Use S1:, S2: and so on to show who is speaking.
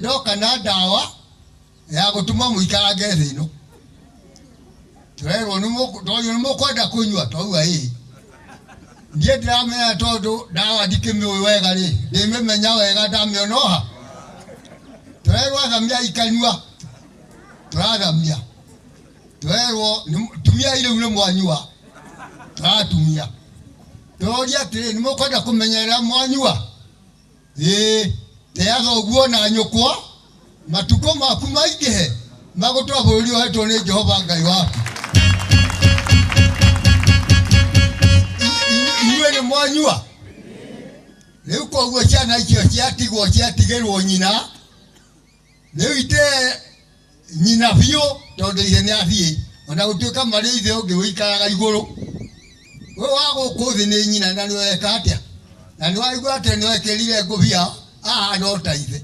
S1: Ndoka na ndawa ya gũtũma mũikarange thĩ ĩno. Tũrerwo tondũ nĩ mũkwenda kũnyua twauga ĩĩ. Niĩ ndĩramenya tondũ ndawa ndikĩmĩũĩ wega rĩ, ndĩmĩmenya wega ndamĩona oha. Tũrerwo athamiai kanua, tũrathamia. Tũrerwo tumiai rĩu nĩ mwanyua, tũratumia. Tũroria atĩrĩ, nĩ mũkwenda kũmenyerera mwanyua? Ĩĩ, tĩa thoguo na nyũkwa, matukũ maku maingĩhe, magũtũra bũrũri ũhetwo nĩ Jehova Ngai waku. Inyuĩ nĩ mwanyua? Rĩu koguo ciana icio ciatigwo ciatigĩrwo nyina, rĩu ite nyina biũ tondũ ithe nĩ athiĩ ona gũtuĩka marĩ ithe ũngĩ ũikaraga igũrũ ũyũ wa gũkũ thĩ nĩ nyina na nĩweka atĩa na nĩwaigua atĩ nĩwekĩrire ngũbia ahana o ta ithe.